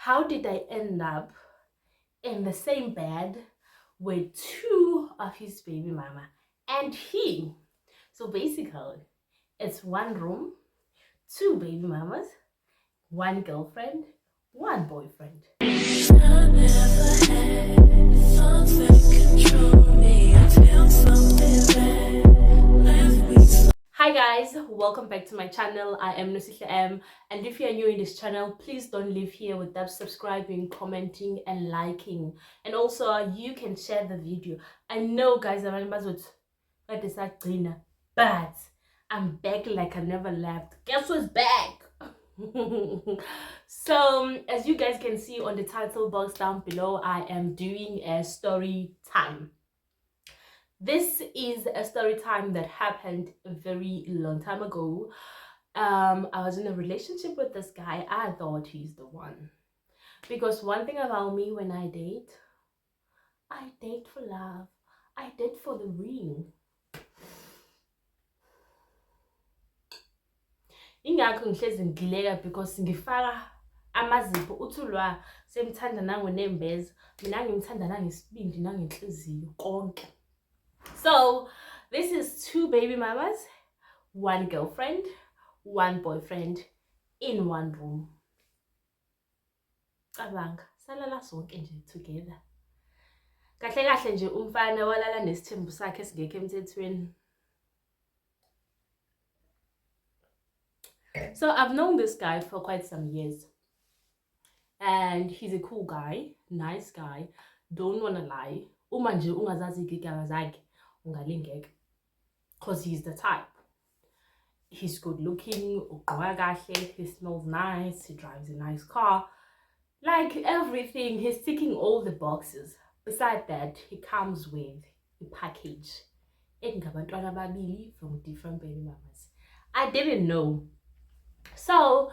How did I end up in the same bed with two of his baby mama and he? So basically, it's one room, two baby mamas, one girlfriend, one boyfriend. I never had thoughts that control me until something that left me so. Hi guys, welcome back to my channel. I am Nosihle M, and if you are new in this channel, please don't leave here without subscribing, commenting and liking. And also you can share the video. I know guys, abanye bazothi kade sagcina, but I'm back like I never left. Guess who's back? So as you guys can see on the title box down below, I am doing a story time. This is a story time that happened a very long time ago. I was in a relationship with this guy. I thought he's the one. Because one thing about me, when I date for love. I date for the ring. Ingakho ngihlezi ngileka because ngifaka amazipho uthulwa semthanda nangonembeza, mina ngimthanda nangesibindi nangenhliziyo konke. So this is two baby mamas, one girlfriend, one boyfriend in one room. Cabanga, salala sonke nje together. Kahle kahle nje umfana walala nesithembu sakhe esingekho emthethweni. So I've known this guy for quite some years, and he's a cool guy, nice guy, don't wanna lie. Uma nje ungazazi igigaba zakhe ungalingeka, cause he's the type. He's good looking, ugqoka kahle, he smells nice, he drives a nice car, like everything, he's ticking all the boxes. Beside that, he comes with a package engabantwana ababili from different baby mamas. I didn't know. So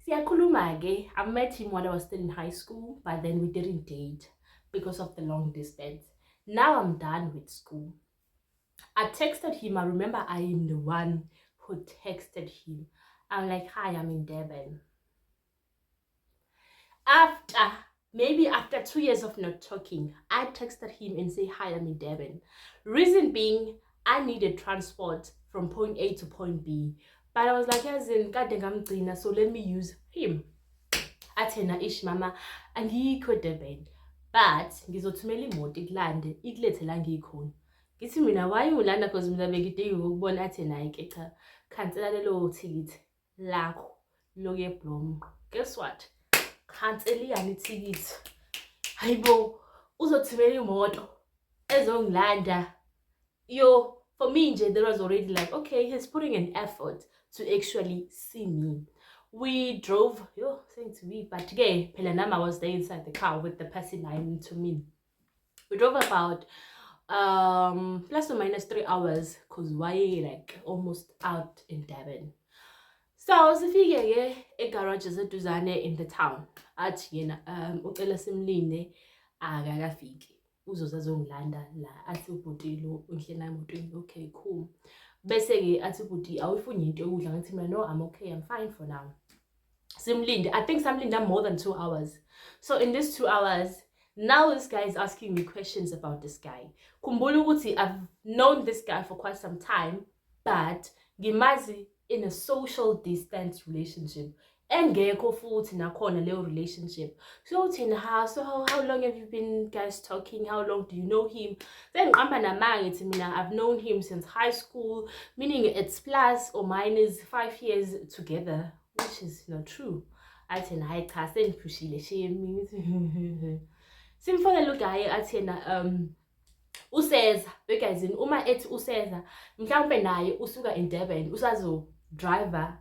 siyakhuluma ke, I met him when I was still in high school, but then we didn't date because of the long distance. Now I'm done with school. I texted him. I remember I am the one who texted him. I'm like, hi, I'm in Durban. After maybe after 2 years of not talking, I texted him and say, hi, I'm in Durban. Reason being, I needed transport from point A to point B. But I was like, yazini kade ngamgcina, so let me use him. Athi yena, ish mama, angikho Durban, but ngizothumela imoto ikulande, ikulethe la ngikhona. Ngithi mina, why ungilanda? Cause mina bengidinga ukubona. Athi naye ke, cha, khansela lelo thikithi lakho lokuya eBlom. Guess what? Khanseliyani ithikithi. Hayibo, uzothumela imoto ezongilanda. Yo, for me nje, there was already like, okay, he's putting an effort to actually see me. We drove, yo, saying to me, but ke phela nami I was there inside the car with the person I'm to me. We drove about plus or minus 3 hours, cause why like almost out in Durban. So sifike ke egarage eseduzane in the town. Athi yena ucela simlinde, akakafiki, uzoze azongilanda la. Athi ubhuti lo unhlena emotweni, okay, cool. Bese ke athi ubhuti, awuyifuni into yokudla? Ngathi mina, no, I'm okay, I'm fine for now. Simlinde, I think samlinda more than 2 hours. So in these 2 hours, now this guy is asking me questions about this guy. Khumbula ukuthi I've known this guy for quite some time, but ngimazi in a social distance relationship. Engekho futhi nakhona leyo relationship. So uthina, how so how long have you been guys talking? How long do you know him? Sengiqamba namanga, ngithi mina I've known him since high school, meaning it's plus or minus 5 years together, which is not true. Athi hayi cha, sengiphushile shame. Simfonela uguy, athi yena useza begazini. Uma ethi useza, mhlawumbe naye usuka in Durban, usazo driver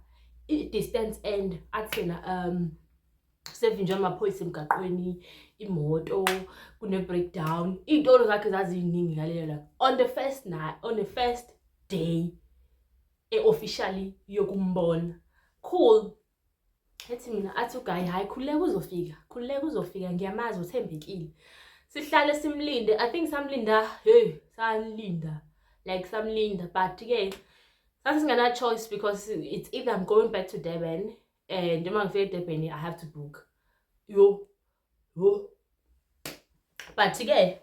i-distance end. Athi yena sevinjwe amaphoyisa emgaqweni, imoto kune-breakdown. Iy'tolo zakhe zaziyiningi ngalelo langa, on the first night, on the first day e-officially yokumbona. Cool. Ethi mina, athi uguy, hayi khululeka, uzofika, khululeka uzofika, ngiyamazi, uthembekile. Sihlale simlinde, I think samlinda, hey, samlinda like samlinda, but ke sasingana choice because it's either I'm going back to Durban, and uma ngifika eDurban I have to book. Yo yo, but ke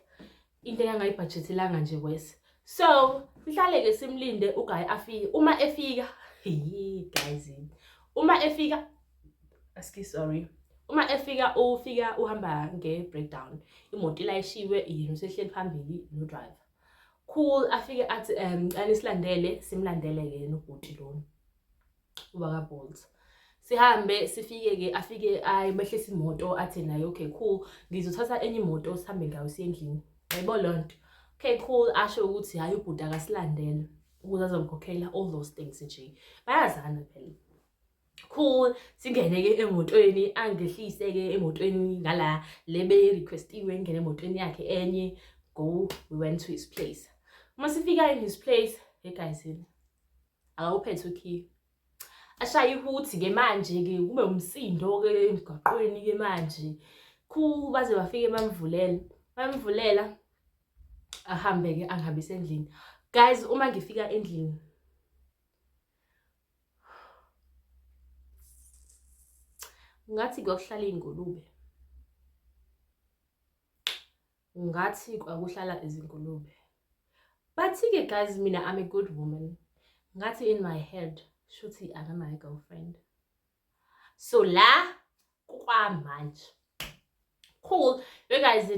into engangayibhajethelanga nje wese. So sihlale-ke simlinde uguy afike. Uma efika, guys, uma efika, excuse, sorry, uma efika ufika uhamba nge-breakdown, imoto ilayishiwe, yena usehleli phambili no-driver. Cool, afike athi cela silandele, simlandele-ke nobhuti lona waka-Bolt. Sihambe sifike-ke, afike ayi behlisa imoto, athi naye okay cool, ngizothatha enye imoto sihambe ngayo siye endlini. Yayibona leyo nto. Okay cool, asho ukuthi hhayi ubhuti akasilandele ukuze azomkhokhela, all those things nje, bayazana phela. Cool, singene-ke emotweni, angehlise-ke emotweni ngala le beyi-requestiwe, ngene emotweni yakhe enye. Go, we went to his place. Uma sifika in his place, hey guys, akawuphethe ukhiye, ashaye ihuthi-ke manje-ke, kube umsindo-ke emgwaqweni-ke manje. Cool, baze bafike bamvulela, bamvulela, ahambe-ke angihambise endlini. Guys, uma ngifika endlini, ngathi kwakuhlala iy'ngulube, ngathi kwakuhlala izingulube. But-ke guys, mina I'm a good woman. Ngathi in my head, shuthi akanayo girlfriend, so la kwamanje. Cool, you guys,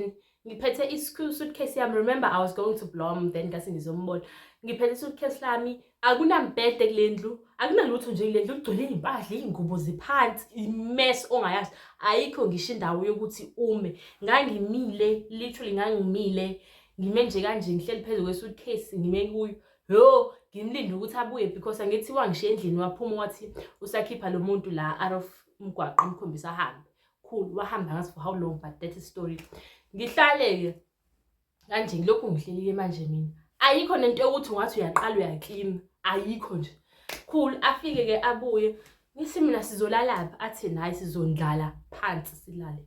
ngiphethe i-suitcase yami. Remember, I was going to Blom, then ngase ngizombona. Ngiphethe i-suitcase lami, akunambhede kule ndlu, akunalutho nje kule ndlu, kugcwele iy'mpahla, iy'ngubo ziphansi, i-mess ongayazi, ayikho ngisho indawo yokuthi ume. Ngangimile, literally ngangimile, ngime nje kanje, ngihleli phezu kwe-suitcase, ngime kuyo. Yo, ngimlinde ukuthi abuye because angithi wangishiya endlini, waphuma wathi usakhipha lo muntu la out of umgwaqo, umkhombisa ahambe. Cool, wahamba ngazi for how long, but that is story. Ngihlale-ke kanje, ngilokhu ngihleli-ke manje mina, ayikho nento yokuthi ungathi uyaqala uyaklina, ayikho nje. Cool, afike-ke abuye, ngithi mina sizolalaphi? Athi naye sizondlala phansi silale.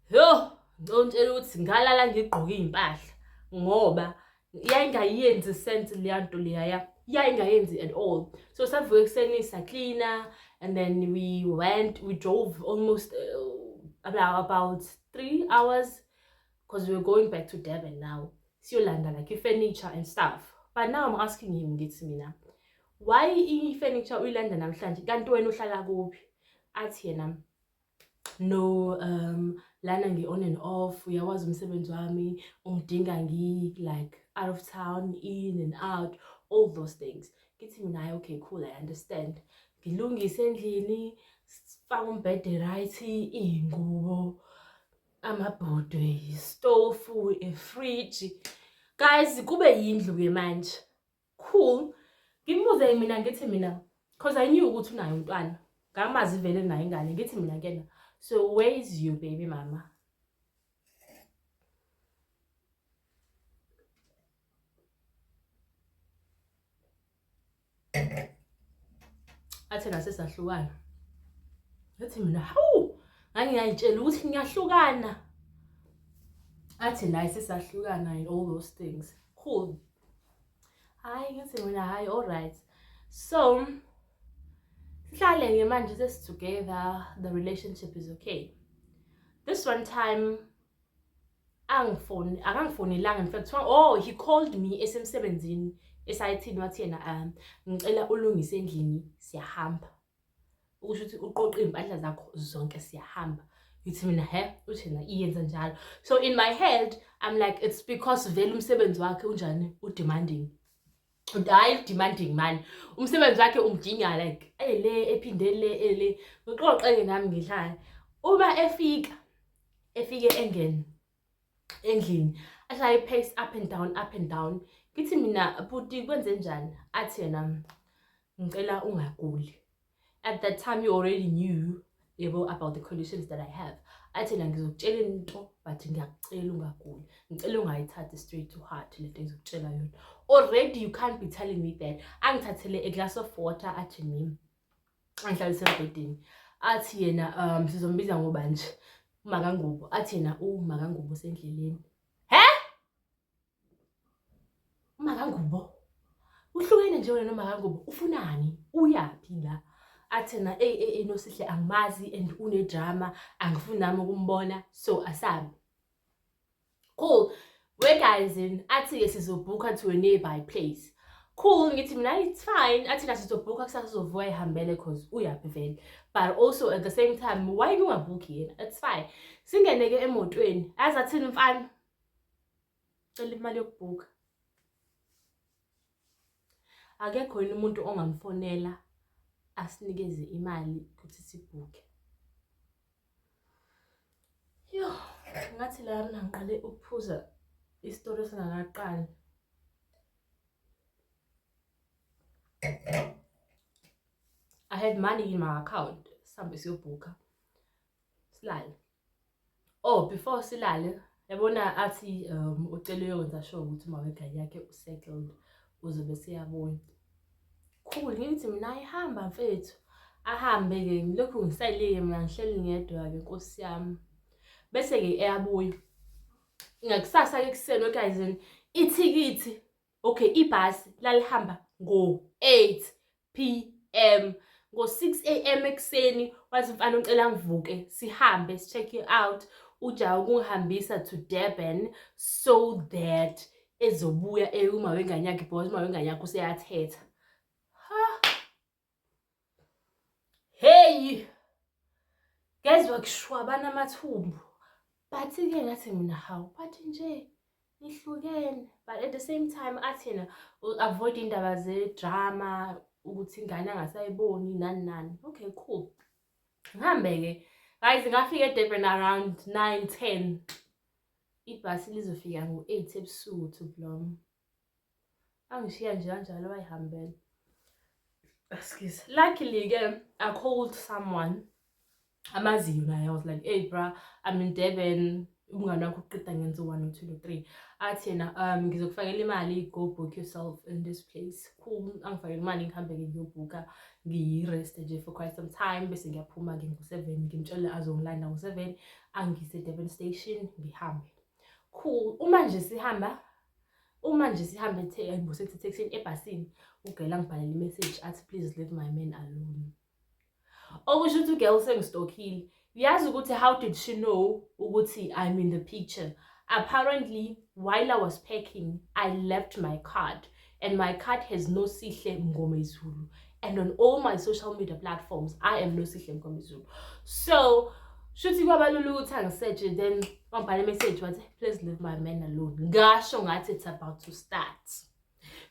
Yo, ngicela ukuthi ngalala ngigqoke iy'mpahla ngoba yayingayenzi sense leya nto leyaya, yayingayenzi at all. So savuka ekuseni, saklina, and then we went, we drove almost about 3 hours because we were going back to Durban now, siyolanda like i-furniture and stuff. But now I'm asking him, ngithi mina, why i-furniture uyilanda namhlanje kanti wena uhlala kuphi? Athi yena no, lana ngi-on and off, uyawazi umsebenzi wami ungidinga ngi like out of town, in and out, all those things. Ngithi mina hayi, okay cool, I understand. Ngilungise endlini, sifake umbhede right, iy'ngubo, amabhodwe, istofu, ifriji. Guys, kube yindlu-ke manje. Cool, ngimbuze mina, ngithi mina, cause I knew ukuthi unayo umntwana, ngamazi vele nayo ingane. Ngithi mina kena, so where is your baby mama? Athi nasesahlukana. Ngathi mina hawu, ngangiyayitshela ukuthi ngiyahlukana. Athi naye sesahlukana and all those things. Cool, hayi, ngathi mina hayi, all right. So sihlale-ke manje sesi-together, the relationship is okay. This one time angifoni, akangifonelanga. In fact, oh, he called me esemsebenzini esayithini, wathi yena ngicela ulungise endlini, siyahamba, ukusho ukuthi uqoqe iy'mpahla zakho zonke, siyahamba. Ngithi mina he, uthi yena iyenza njalo. So in my head I'm like, it's because vele umsebenzi wakhe unjani, u-demanding, hhayi demanding man, umsebenzi wakhe umdinga like ele ephinde le ele. Ngiqoqeke nami, ngihlale. Uma efika, efike engene endlini, ashaye pace up and down, up and down. Ngithi mina, bhuti, kwenze njani? Athi yena ngicela ungaguli. At that time you already knew, yebo, about the conditions that I have. Athi yena ngizokutshela into, but ngiyakucela ungaguli, ngicela ungayithathi straight to heart lento engizokutshela yona. Already you can't be telling me that. Angithathele a glass of water, athi mina angihlalise embhedeni, athi yena sizombiza ngoba nje uMakangubo, athi yena uMakangubo usendleleni. He, uMakangubo uhlukene nje wena noMakangubo, ufunani, uyaphi la? Athi na, ey ey ey Nosihle angimazi and une-drama, angifuni nami ukumbona, so asambe. Cool. We guys in athi-ke sizobhukha to a nearby place. Cool, ngithi mina it's fine. Athi na sizobhukha kusasa uzovuka ehambele cause uyaphi vele. But also at the same time, why ngingabhukhi yena? It's fine. Singene-ke emotweni. Azi athini mfana? Cela imali yokubhukha. Akekho yini umuntu ongamfonela asinikeze imali ukuthi sibhukhe? Yo, ngathi la mina ngiqale ukuphuza isitori singakaqali. I had money in my account. Sihambe siyobhukha. Silale. Oh, before silale, yabona athi ucela uyokwenza sure ukuthi uma wegane yakhe usettled uzobe seyabona. Cool, ngithi mina ayihamba mfethu. Ahambe-ke ngilokhu ngisalile mina ngihleli ngedwa-ke nkosi yami. Bese-ke eyabuya. Ngakusasa-ke ekuseni guys ithikithi. Okay, ibhasi lalihamba ngo-8 p.m. Ngo-6 a.m. ekuseni wathi mfana ucela ngivuke sihambe si-check you out. Ujaha ukungihambisa to Durban so that ezobuya uma wengane yakhe because uma wengane yakhe useyathetha. Ha! Hey! Ngezwa kushwabana amathumbu. But-ke ngathi mina hawu, but nje nihlukene. But at the same time athi yena avoid indaba ze-drama ukuthi ingane angasayiboni nani nani. Okay, cool. Ngihambe-ke. Guys, ngafika eDurban around 9, 10. Ibhasi lizofika ngo-8 ebusuku to Blom. Angishiya nje kanjalo wayihambela. Excuse. Luckily-ke, I called someone amaziyo naye. I was like, hey bra, I'm in Durban. Umngane wakho uqeda ngenza u-1, no 2, no 3. Athi yena, ngizokufakela imali, go book yourself in this place. Cool. Angifakele imali ngihambe-ke ngiyobhuka, ngiyireste nje for quite some time bese ngiyaphuma-ke ngo-7, ngimtshele azongilanda ngo-7, angise Durban station, ngihambe. Cool. Uma nje sihamba etekisini ebhasini, ugirl angibhalela i-message athi please leave my man alone. Okusho ukuthi ugirl sengistalkile. Uyazi ukuthi how did she know ukuthi I'm in the picture? Apparently, while I was packing, I left my card. And my card has Nosihle Mngomezulu. And on all my social media platforms, I am Nosihle Mngomezulu. So, shuthi kwaba lula ukuthi angisearch then wangibhala i-message wathi please leave my man alone. Ngasho ngathi it's about to start.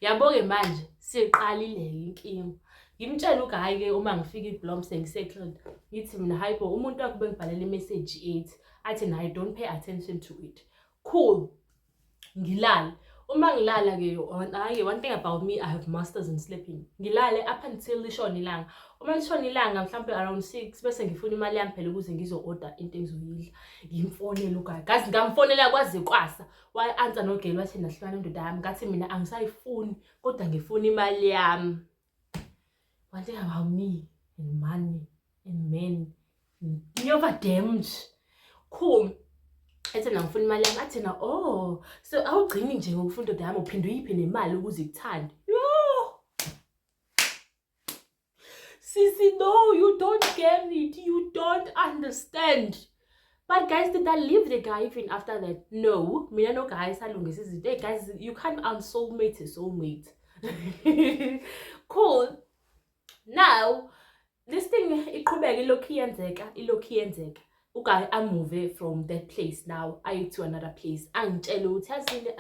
Yabo-ke manje siqalile inkinga. Ngimtshela uguy-ke uma ngifika iBlom sengisettled. Ngithi mina hayi bo umuntu wakho bengibhalela i-message ethi athi naye don't pay attention to it. Cool. Ngilale. Uma ngilala-ke hhayi one thing about me I have masters in sleeping. Ngilale up until lishone ilanga. Uma lishone ilanga mhlampe around 6 bese ngifuna imali yami phela ukuze ngizo-order into engizoyidla. Ngimfonele uguy. Guys ngamfonela kwaze kwasa. Wayi-answer nogirl wathi nahlukana indoda yami. Ngathi mina angisayifuni kodwa ngifuna imali yami. One thing about me and money and men ngiyoba damned. Cool. Ethi mina ngifuna imali yami athi na oh so awugcini nje ngokufuna indoda yami uphinde uyiphe nemali ukuze ikuthande. Yo! Sisi, no, you don't get it. You don't understand. But guys, did I leave the guy even after that? No. Mina no guy salungisa izinto. Hey guys, you can't unsoulmate a soulmate. Cool. Now, this thing iqhubeka ilokhu iyenzeka, ilokhu iyenzeka. Uguy amove from that place now aye to another place. Angitshele ukuthi yazini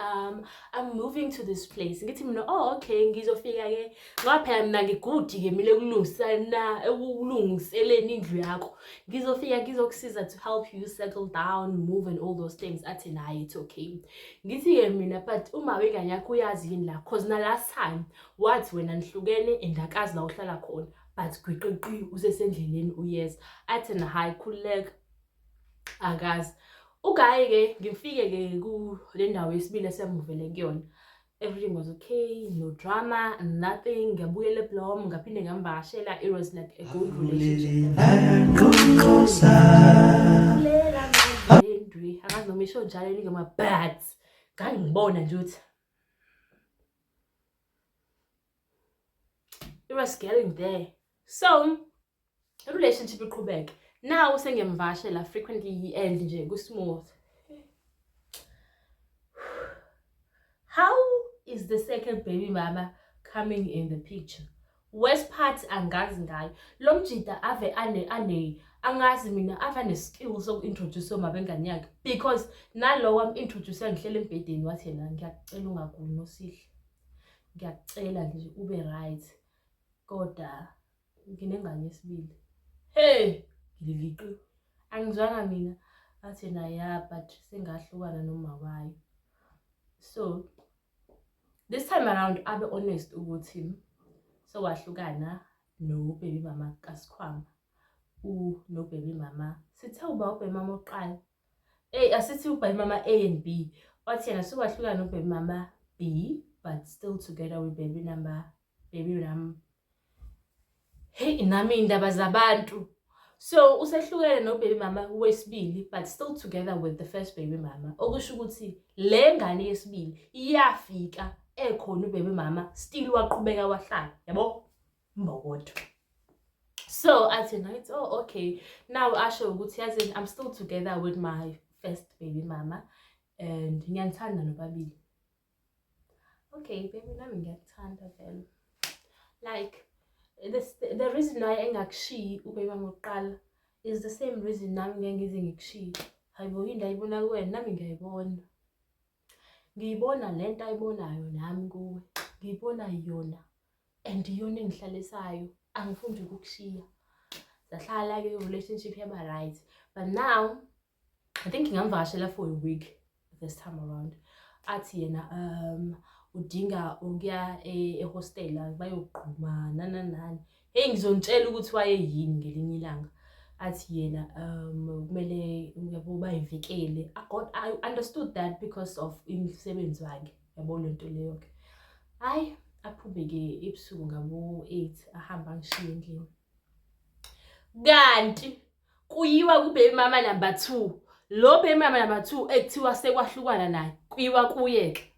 I'm moving to this place. Ngithi mina oh okay ngizofika ke ngoba phela mina ngigood ke mina ekulungisana ekulungiseleni indlu yakho. Ngizofika ngizokusiza to help you settle down, move and all those things. Athi naye it's okay. Ngithi ke mina but uma wengane yakho uyazi yini la cause na last time wathi wena nihlukene and akazi la uhlala khona. But gwiqiqi usesendleleni uyeza. Athi na hayi khululeka akazi. Uguy ke ngifike ke kule ndawo yesibili esemuvele kuyona. Everything was okay, no drama, nothing. Ngabuyela eBlom, ngaphinde ngamvakashela. It was like a good relationship. Lela manje angazi noma isho njalo ingoma but ngangibona nje ukuthi it was getting there. So Relationship iqhubeke. Now sengiyamvashela frequently and nje ku-smooth. How is the second baby mama coming in the picture? Worst part angazi ngayo. Lo mjida ave ane ane angazi mina ave ane skill soku-introduce oma bengane yakhe because nalo wam-introduce ngihlele embhedeni wathi yena ngiyakucela ungaguli nosihle. Ngiyakucela nje ube right. Kodwa nginengane yesibili. Hey, ngililiqi. Angizwanga mina athi yena ya but sengahlukana noma wayo. So this time around abe honest ukuthi sowahlukana no baby mama kaSikhwama. U no baby mama sithe uba ubaby mama oqala. Hey asithi ubaby mama A and B. Wathi yena sowahlukana no baby mama B but still together with baby number baby nami. Hey nami indaba zabantu. So usehlukene no baby mama wesibili but still together with the first baby mama. Okusho ukuthi le ngane yesibili iyafika ekhona ubaby mama still waqhubeka wahlala yabo mbokodo. So athi night oh okay now asho ukuthi yazi I'm still together with my first baby mama and ngiyanithanda nobabili. Okay baby nami ngiyakuthanda vele. Like this, the reason why engakushiyi ubaby mama oqala is the same reason nami ngeke ngize ngikushiye. Hayibo yini ayibona kuwena nami ngiyayibona. Ngiyibona lento ayibonayo nami kuwe. Ngiyibona yona and iyona engihlalisayo angifuni ukukushiya. Sahlala ke relationship yaba right. But now I think ngingamvakashela for a week this time around. Athi yena udinga ukuya ehostela bayogquma nani nani. Hey ngizonitshela ukuthi wayeyini ngelinye ilanga. Athi yena kumele yabo bayivikele. I understood that because of imisebenzi wakhe. Yabo lento leyo ke. Hayi aphume-ke ebusuku ngabo 8 ahamba angishiye endlini. Kanti kuyiwa ku-baby mama number 2. Lo baby mama number 2 ekuthiwa sekwahlukana naye kuyiwa kuye-ke.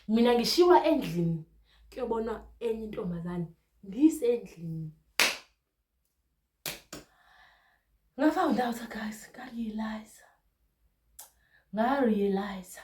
Mina ngishiwa endlini kuyobonwa enye intombazane ngisendlini. Nga-found out guys, nga-realize. Nga-realize.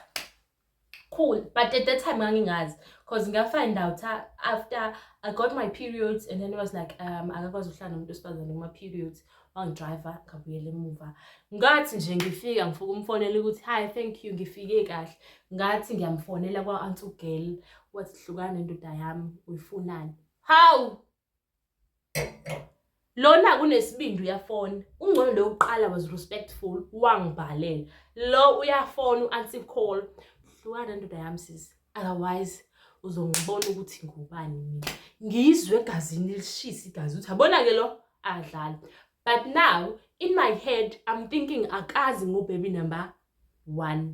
Cool, but at that time ngangingazi because nga-find out after I got my periods and then it was like akakwazi ukuhlala nomuntu wesifazane kuma periods wangidriver ngabuyela emuva. Ngathi nje ngifika ngifuna ukumfonela ukuthi hi thank you ngifike kahle. Ngathi ngiyamfonela kwa auntie girl wathi hlukana nendoda yami uyifunani. How? Lona kunesibindi uyafona. Ungcono lo uqala was respectful wangibhalela. Lo uyafona u-answer call. Hlukana nendoda yami sisi. Otherwise uzongibona ukuthi ngubani mina. Ngizwe egazini lishisa igazi uthi yabona ke lo adlala. But now in my head I'm thinking akazi ngo baby number 1.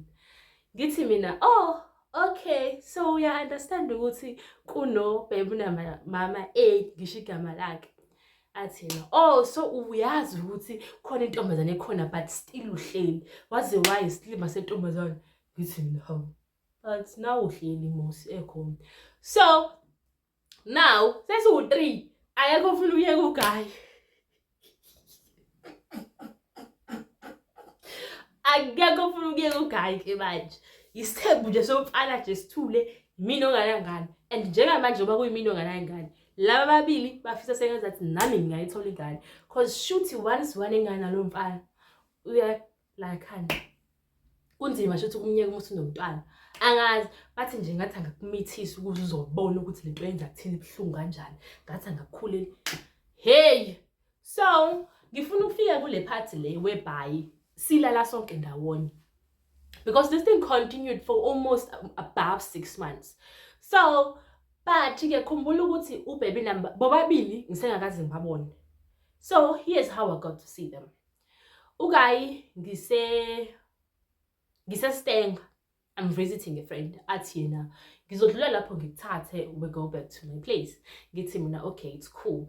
Ngithi mina oh okay so uya understand ukuthi kuno baby number mama A ngisho igama lakhe. Athi yena oh so uyazi ukuthi khona intombazane ekhona but still uhleli waze wayisilima sentombazane. Ngithi mina hawu but now uhleli mos ekhona. So now sesiwu-3 akekho ufuna ukuyeka uGayi. Akekho ufuna ukuyeka uGayi ke manje. Isithembu nje somfana nje sithule mina onganangane and njengamanje ngoba kuyimina onganangane laba ababili bafisa sengazathi nami ngingayithola ingane cause shuthi once wanengane nalo mfana uya la ekhanda kunzima shuthi ukumnyeka uma usunomntwana. Angazi bathi nje ngathi angakumithisa ukuze uzobona ukuthi lento yenza kuthini ibuhlungu kanjani. Ngathi angakukhulela. Hey, so ngifuna ukufika kule part le whereby silala sonke ndawonye. Because this thing continued for almost above 6 months. So but ke khumbula ukuthi ubaby number bobabili ngisengakaze ngibabone. So here's how I got to see them. Ugayi ngiseStanger. I'm visiting a friend. Athi yena ngizodlula lapho ngikuthathe we go back to my place. Ngithi mina okay it's cool.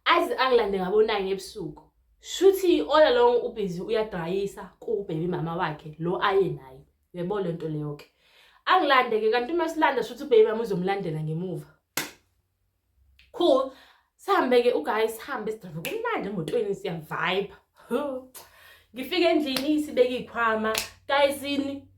Aze angilande ngabo 9 ebusuku. Shuthi all along ubhizi uyadrayisa ku baby mama wakhe lo aye naye. Uyabona lento leyo ke. Angilande ke kanti uma silanda shuthi ubaby mama uzomlandela ngemuva. Cool. Sihambe-ke u-guy, sihambe si-drive kumnandi emotweni, siya-vibe. Ngifike endlini, sibeke iy'khwama guysini.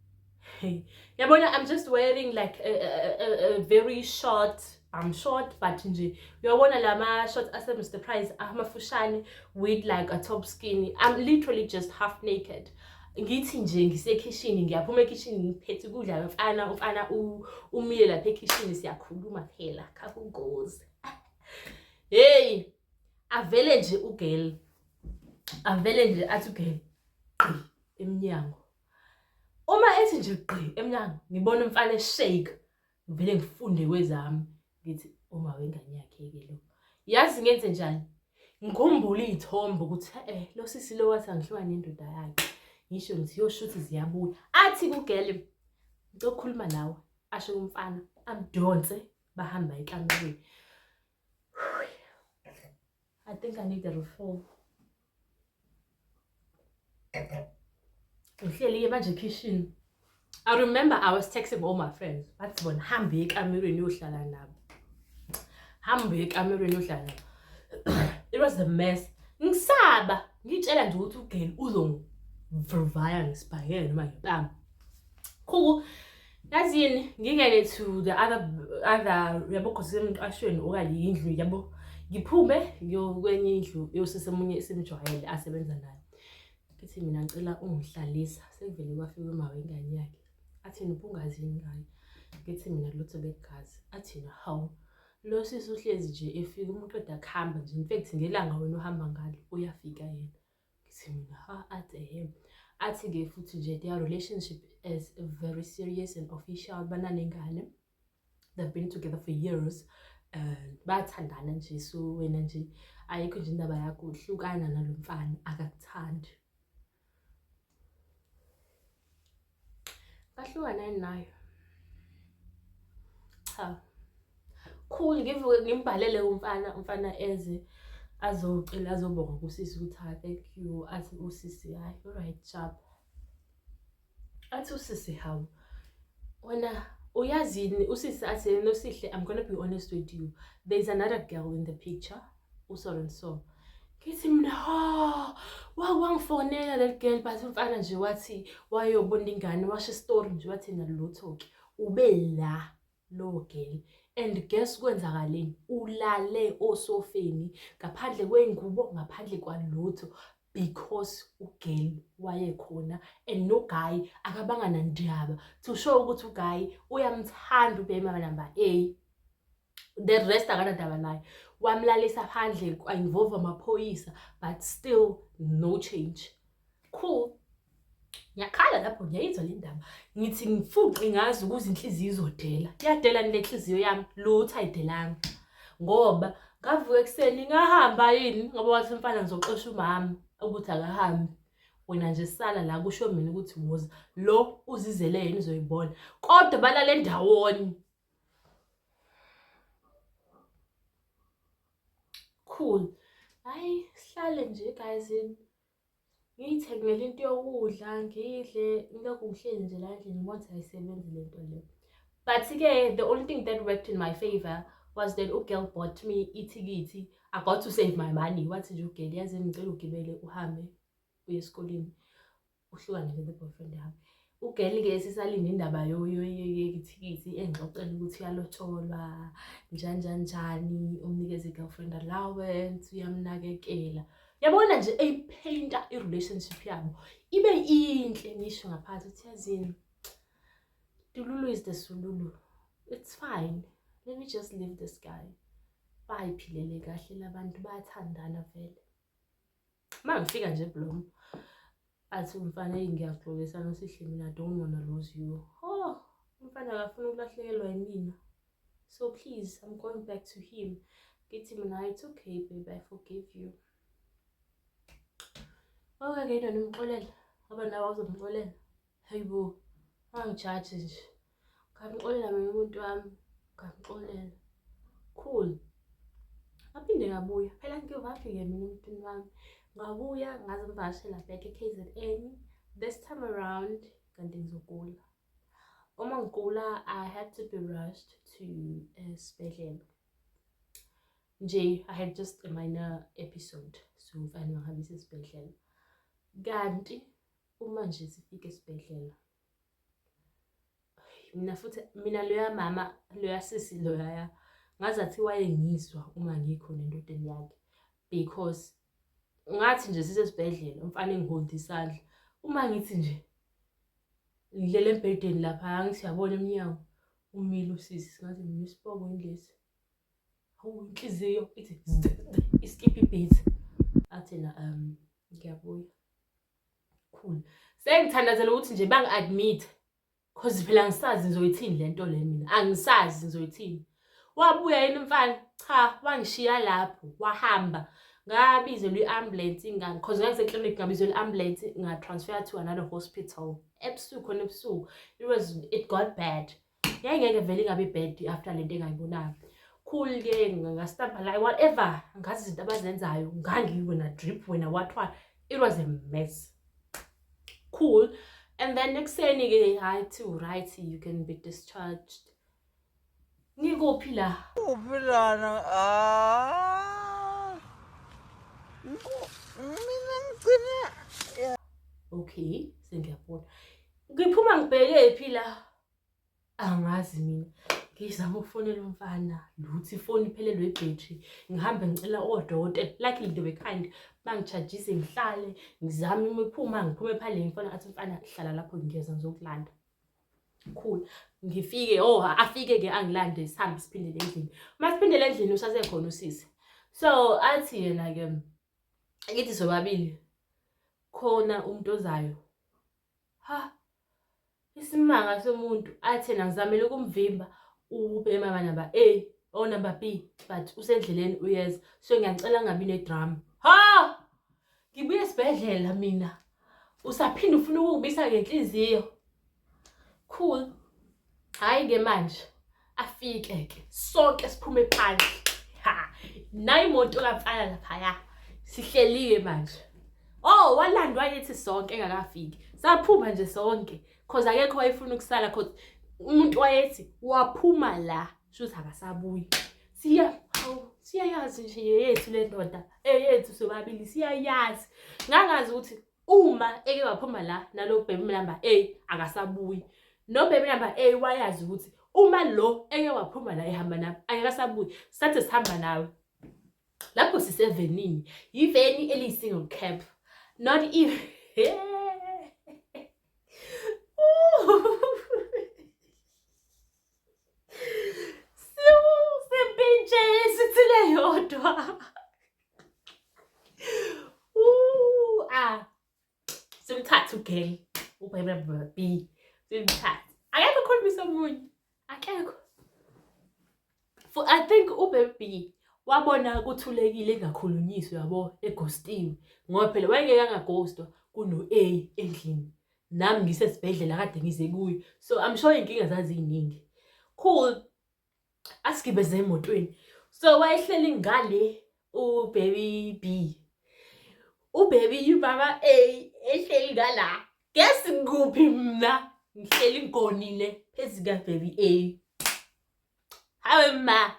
Yabona, I'm just wearing like a very short, I'm short but nje uyabona lama shorts ase Mr Price amafushane with like a top skinny. I'm literally just half naked. Ngithi nje ngisekhishini, ngiyaphuma ekhishini ngiphethe ukudla, mfana, umfana umile lapha ekhishini, siyakhuluma phela, couple goals. Hey, avele nje u-girl, avele nje athi u-girl gqi emnyango. Uma ethi nje gqi emnyango, ngibona umfana e-shake, ngivele ngifunde kwezami, ngithi uma wengane yakhe-ke lo. Yazi ngenze njani? Ngikhumbule iy'thombe ukuthi lo sisi lo wathi angihlukane nendoda yakhe. Ngisho ngithi yoshuthi ziyabuya. Athi ku-girl, ngicela ukukhuluma nawe, asho kumfana, amdonse, bahamba ekamerweni. I think I need a refill. Ngihleli-ke manje ekhishini. I remember I was texting all my friends. Bathi bona hambe ekamerweni uyohlala nabo. Hambe ekamerweni uyohlala nabo. It was a mess. Ngisaba, ngitshela nje ukuthi u-girl uzongivaya ngisibhakele noma ngempama. Cool. Yazini ngingene to the other yabo, kusemqashweni okanye indlu yabo. Ngiphume ngiyokwenye indlu yosisi omunye esimjwayele asebenza naye. Ngithi mina ngicela ungihlalisa, sekuvele kwafika uma wengane yakhe. Athi ubungazini ngayo? Ngithi mina lutho, begazi. Athi na hawu, lo sisi uhlezi nje efika uma uqeda kuhamba nje, in fact ngelanga wena uhamba ngalo uyafika yena. Ngithi mina ha, athi ehe. Athi-ke futhi nje their relationship is very serious and official, bananengane. They've been together for years. Bayathandana nje, so wena nje ayikho nje indaba yakho, hlukana nalo mfana, akakuthandi. Bahlukana yini nayo? Cha. Cool, ngivuke ngimbhalele umfana, umfana eze azocela, azobonga kusisi ukuthi ha, thank you. Athi usisi hayi, alright, sharp. Athi usisi hawu, wena uyazini? Usisi athi, "Nosihle, I'm gonna be honest with you, there's another girl in the picture, uso and so." Ngithi mina ha, wangifonela that girl, but umfana nje wathi wayobona ingane, washo story nje, wathi nalutho-ke ube la lo girl, and guess kwenzakaleni? Ulale osofeni ngaphandle kwey'ngubo, ngaphandle kwalutho, because u-girl wayekhona and no guy akabanga nandaba, to show ukuthi u-guy uyamthanda ubhema number A, the rest akanandaba naye. Wamlalisa phandle, kwa-involve amaphoyisa, but still no change. Cool, ngiyakhala lapho, ngiyayizwa le ndaba, ngithi ngifuqe ngazi ukuze inhliziyo izodela. Iyadela le nhliziyo yami? Lutho, ayidelanga, ngoba ngavuka ekuseni ngahamba yini, ngoba wathi umfana ngizoxosha umama ukuthi akahambi, wena nje sala la, kusho mina ukuthi woza lo uzizele yena uzoyibona, kodwa balale ndawonye. Cool, hayi, sihlale nje guys, ngiyithengele into yokudla, ngidle, ngilokhu ngihleli nje la endlini, ngibona ukuthi ayisebenzi le nto le. But-ke the only thing that worked in my favor was that u-girl bought me ithikithi. I got to save my money. Wathi nje u-girl, yazi ngicela ugibele uhambe uye esikoleni, uhlukane nje ne-boyfriend yami. U-girl-ke sisalinde indaba yethikithi, engixoxela ukuthi uyalotsholwa njani njani njani, umnikeza i-girlfriend allowance, uyamnakekela, yabona nje, eyi-painta i-relationship yabo ibe inhle. Ngisho ngaphansi ukuthi yazini, delulu is the solulu, it's fine, let me just leave this guy, bayiphilele kahle labantu, bayathandana vele. Uma ngifika nje eBlom, athi umfana, eyi, ngiyaxolisa Nosihle, mina I don't wanna lose you. Oh, umfana akafuna ukulahlekelwa yimina, so please, I'm going back to him. Ngithi mina, it's okay baby, I forgive you. Okay, yini nimxolela ngoba nawe awuzomxolela? Hayibo, angijaji nje, ngamxolela mina umuntu wami, ngamxolela. Cool, ngaphinde ngabuya phela, ngiyovafike mina emntwini wami, ngabuya ngazimvakashela back e-KZN. This time around kanti ngizogula. Uma ngigula, I had to be rushed to esibhedlela. Nje I had just a minor episode, so mfana wangihambisa esibhedlela. Kanti uma nje sifika esibhedlela, mina futhi mina loya mama, loya sisi loyaya, ngazathi wayengizwa uma ngikhona endodeni yakhe, because ngathi nje sisesibhedlela umfana engiholda isandla, uma ngithi nje ngilele embhedeni lapha, ngithi yabona emnyango umile usisi, ngathi mina isipoko yini lesi? Hawu, inhliziyo ithi iskip ibeat. Athi na ngiyabuya. Cool, sengithandazela ukuthi nje bangi-admit, cause phela angisazi ngizoyithini le nto le, mina angisazi ngizoyithini. Wabuya yini umfana? Cha, wangishiya lapho wahamba. Ngabizelwa i-ambulance, cause ngangiseklinikhi, ngabizelwa i-ambulance, nga-transfer to another hospital ebusuku khona ebusuku. It got bad. Yayingeke vele ingabi bad after lento engayibonayo. Cool-ke, ngastampa la, whatever, ngazi izinto abazenzayo, ngangiwena drip wena wathwala, it was a mess. Cool. And then ekuseni-ke, hayi, too right, you can be discharged. Ngikuphi la? Kuphi lana? Ah. Mina ngigcine Okay, sengiyabona ngiphuma ngibheke phi la, angazi mina. Ngizama ukufonela umfana, lutho, ifoni iphelelwe ibhethri. Ngihambe ngicela odokotela, luckily they were kind, bangi-charge-ise, ngihlale ngizame imiphuma, ngiphume phandle, ngifona, athi umfana, "Hlala lapho, ngiyeza ngizokulanda." Cool, ngifike, oh, afike-ke angilande, sihambe siphindele endlini. Uma siphindele endlini usasekhona usisi, so athi yena-ke ngithi sobabili khona umuntu ozayo. Ha, isimanga somuntu! Athi yena ngizamele ukumvimba ube mama number A or number B, but usendleleni uyeza, so ngiyacela ngingabi nedrama. Ha, ngibuye esibhedlela mina, usaphinda ufuna ukungibisa ngenhliziyo. Cool, hhayi-ke manje afike-ke, sonke siphume phandle. Ha, nayi imoto kamfana laphaya, sihleli-ke manje. Oh, walandwa yithi sonke engakafiki, saphuma nje sonke, cause akekho wayefuna ukusala, cause umuntu wayethi waphuma la shuthi akasabuyi. Siya, hawu, siyayazi nje yethu le ndoda, eyethu sobabili siyayazi. Ngangazi ukuthi uma eke waphuma la nalo baby number A akasabuyi, no baby number A wayazi ukuthi uma lo eke waphuma la ehamba nami angeke asabuyi. Sathe sihamba nawe lapho sisevenini, yiveni eliyi-single cab, not even. Sempintshe sithile yodwa. Ah, simthathe ugirl ubaby B, simthathe, akekho okhulumisa omunye, akekho. For I think ubaby B wabona kuthulekile, engakhulunyiswa yabo, eghostiwe, ngoba phela wayengeke angaghostwa kuno-A endlini, nami ngisesibhedlela kade ngize kuyo, so I'm sure iy'nkinga zaziyiningi. Cool, asigibeze emotweni. So wayehleli ngale ubaby B, ubaby ubaba A ehleli ngala. Guess kuphi mna ngihleli? Ngigonile phezu kababy A. Hawe ma,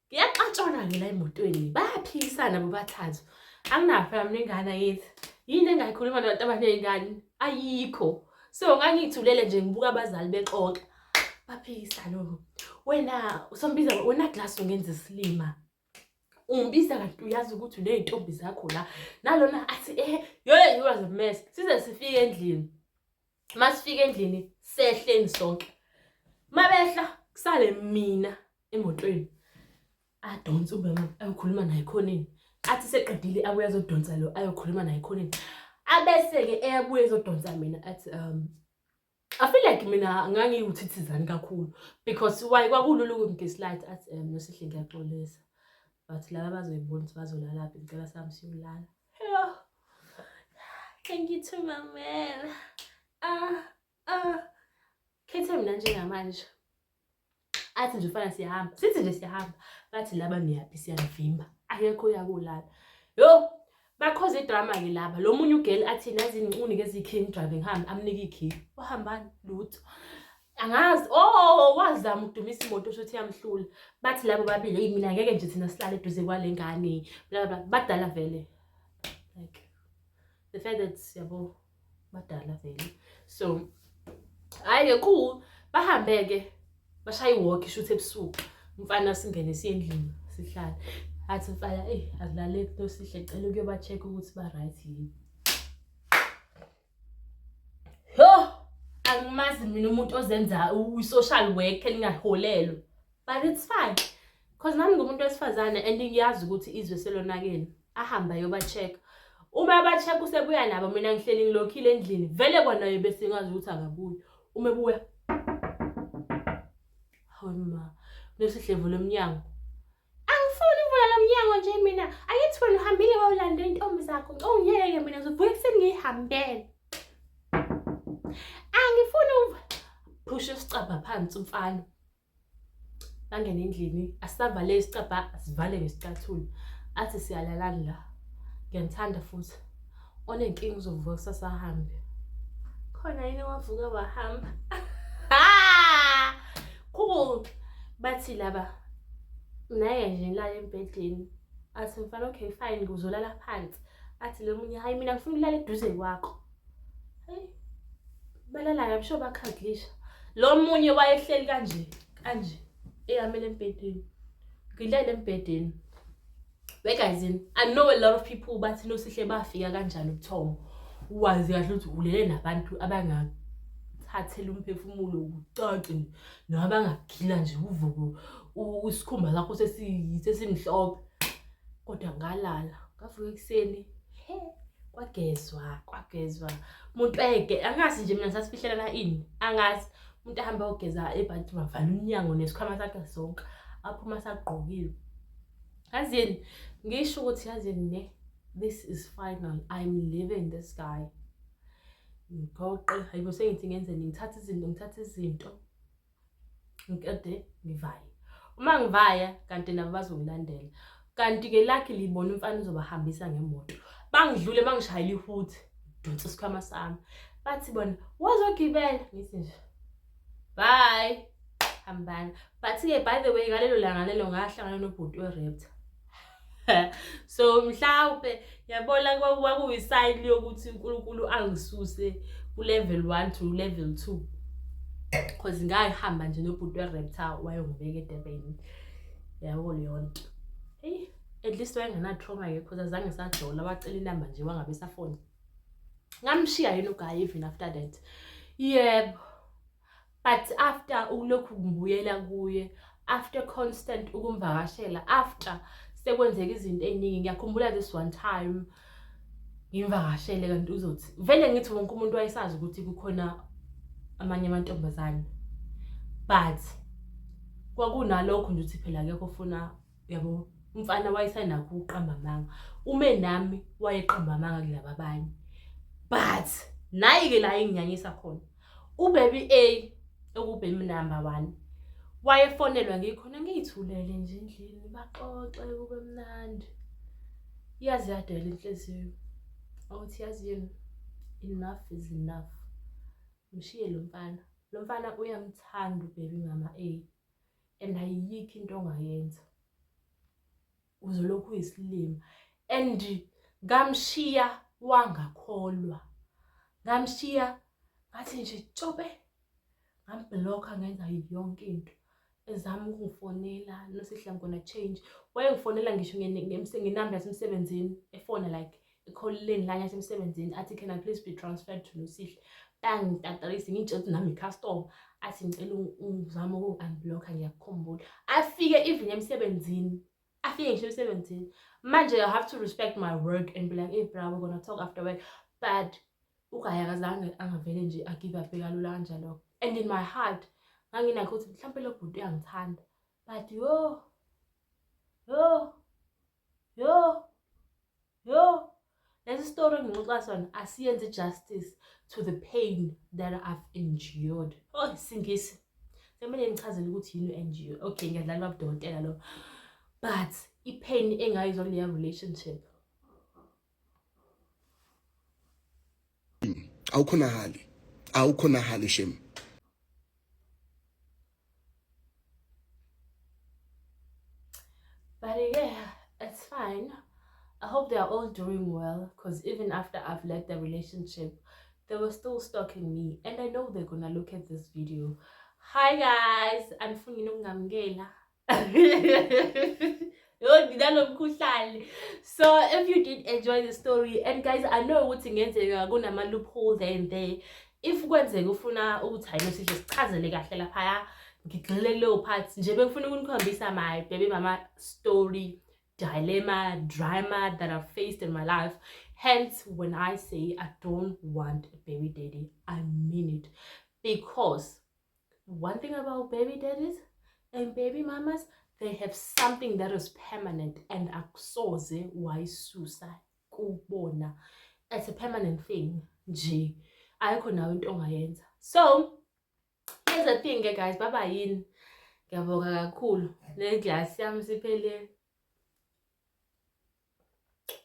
kuyaxatshwana-ke la emotweni, bayaphikisana bobathathu. Anginayo phela mina ingane, angithi yini engayikhuluma nabantu abaney'ngane? Ayikho. So ngangiyithulele nje, ngibuka abazali bexoxa, baphikisana. Wena usombiza wena glass, ungenza isilima, ungibiza kanti uyazi ukuthi uney'ntombi zakho la nalona. Athi yo, it was a mess. Size sifike endlini. Masifika endlini sehleni sonke, mabehla kusale mina emotweni. Adonse ubaba ayokhuluma naye khoneni, athi seqedile abuye azodonsa lo ayokhuluma naye khoneni, abese-ke eyabuye ezodonsa mina. Athi I feel like mina ngangiwuthithizani kakhulu, because why kwakulula ukungigaslight. Athi Nosihle, ngiyaxolisa, but laba bazoyibona ukuthi bazolalaphi, ngicela sami siyolala. Yeah. Thank you to my man. Ah ah, khethe mina njengamanje. Athi nje ufana siyahamba, sithi nje siyahamba, bathi laba, "Niyaphi? Siyanivimba, akekho uyakulala." Yo, bakhoza idrama-ke laba. Lo munye ugirl athi, "Nazi ngikunike izikhiyi, ngidrive ngihambe." Amnike ikhiyi, wahambani lutho. Angazi, oh, wazama ukudumisa imoto usho ukuthi yamhlula. Bathi labo babili, hey mina ngeke nje thina sihlale eduze kwale ngane. Bla bla, badala vele. Like the fact that yabo badala vele. So hayi ke cool, bahambe ke bashaya iwalk ishuthi ebusuku. Umfana singene siye endlini sihlale. Athi mfana, hey akulaleki nosihle cela ukuyoba check ukuthi ba right yini. Yo, angimazi mina umuntu ozenza i-social work elingaholelwa. But it's fine. Cause nami ngumuntu wesifazane and ngiyazi ukuthi izwe selonakele. Ahamba ayoba-check. Uma eba-check usebuya nabo mina ngihleli ngilokhile endlini. Vele kwanaye bese ngazi ukuthi akabuyi. Uma ebuya Hawu ma, unesihlevu lomnyango. Angifuni ukuvula lo mnyango nje mina. Angithi wena uhambile wayolanda intombi zakho. Ungiyeke mina ngizovuka ekuseni ngiyihambele. Angifuni ukuvula. Phusha isicabha phansi umfana. Bangene endlini, asavale isicabha, asivale ngesicathulo. Athi siyalalana la. Ngiyanithanda futhi. Onenkinga uzovuka kusasa ahambe. Khona yini wavuka wahamba? Cool. Bathi laba naye nje ngilala embhedeni. Athi mfana okay fine ngizolala phansi. Athi lo munye hayi mina ngifuna ukulala eduze kwakho. Hey. Balala I'm sure bakhadlisha. Lo munye wayehleli kanje kanje eyamele embhedeni. Ngilele embhedeni. We guys, I know a lot of people bathi Nosihle bafika kanjani ubuthongo. Wazi kahle ukuthi ulele nabantu abangathathela umphefumulo ucace noma abangagila nje uvuko isikhumba sakho sesimhlophe. Kodwa ngalala, ngavuka ekuseni, he kwagezwa, kwagezwa. Umuntu ege, angazi nje mina sasifihlelana ini, angazi. Umuntu ahambe ayogeza ebhathroom avala umnyango nesikhwama sakhe sonke, aphuma sagqokile. Yazini ngisho ukuthi yazini ne this is final I'm leaving this guy. Ngigoqe hayibo sengithi ngenzeni ngithatha izinto ngithatha izinto ngiqede ngivaye. Uma ngivaya kanti nabo bazongilandela. Kanti-ke lucky libona umfana uzobahambisa ngemoto. Bangidlule bangishayela ihuthi donsa isikhwama sami. Bathi bona wazogibela ngithi nje bye hambani but-ke by the way ngalelo langa lelo ngahlangana nobhuti we-raptor so mhlawumbe yabona kwakuyisayini yokuthi uNkulunkulu angisuse ku-level 1 to level 2 cause ngahamba nje nobhuti we-raptor wayongibeka edurban yabo leyo nto eyi at least wayengena-trauma-ke cause azange sajola wacela inamba nje wangabe safona ngamshiya yini uguy even after that yebo but after ukulokhu ngibuyela kuye after constant ukumvakashela after sekwenzeka izinto ey'ningi ngiyakhumbula this one time ngimvakashele kanti uzothi vele ngithi wonke umuntu wayesazi ukuthi kukhona amanye amantombazane but kwakunalokho nje ukuthi phela akekho ofuna yabo umfana wayesanakho ukuqamba amanga ume nami wayeqamba amanga kulaba abanye but nayi-ke la enginyanyisa khona ubaby A okubaby number 1 wayefonelwa ngikhona ngiyithulele nje endlini baxoxe kube mnandi yazi yadela inhliziyo awuthi yazi yini enough is enough mshiye lo mfana lo mfana uyamthanda ubaby mama A and ayikho into ongayenza uzolokhu uyisilima and ngamshiya wangakholwa ngamshiya ngathi nje tshobe ngambhlokha ngenza yonke into ezama ukungifonela nosihle I'm gonna change wayengifonela ngisho ngenamba yasemsebenzini efona like ekholileni lanye yasemsebenzini athi can I please be transferred to Nosihle bangitatalise ngitshela ukuthi nami i-customer athi ngicela uzame ukungi-unblocka ngiyakukhumbula afike even emsebenzini afike ngisho emsebenzini manje I have to respect my work and be like hey bra we're gonna talk after work but ugaya akazange angavele nje agive up kalula kanjalo and in my heart nganginakho ukuthi mhlawumpe lo bhuti uyangithanda but yo yo yo yo lesi story engixoxa sona asiyenzi justice to the pain that I've endured. Oh singisi semele ngichazele ukuthi yini u-endure. Okay ngiyadlala babudokotela lo but i-pain engayizwa kuleya relationship awukhonahali awukhonahali shem. Hope they are all doing well, because even after I've left the relationship, they were still stalking me, and I know they're gonna look at this video. Hi guys, andifuni nokungamkela. Yo, ndinalo mkhuhlane. So if you did enjoy the story, and guys, I know ukuthi ngenzeka kunama loophole there and there. If kwenzeka ufuna ukuthi hayi nosihle sichazele kahle laphaya, ngigxile kuleyo part nje, bengifuna ukunikhombisa my baby mama story, dilemma, drama that I've faced in my life. Hence, when I say I don't want a baby daddy, I mean it, because one thing about baby daddies and baby mamas, they have something that is permanent and akusoze wayisusa kubona. It's a permanent thing nje, ayikho nawe into ongayenza. So here's the thing ke guys, baba yini, ngiyabonga kakhulu, le glass yami siphelele.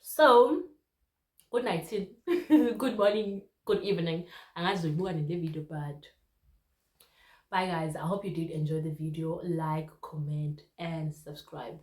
So good night, good morning, good evening, angazi uyibuka nale video, but bye guys. I hope you did enjoy the video. Like, comment and subscribe.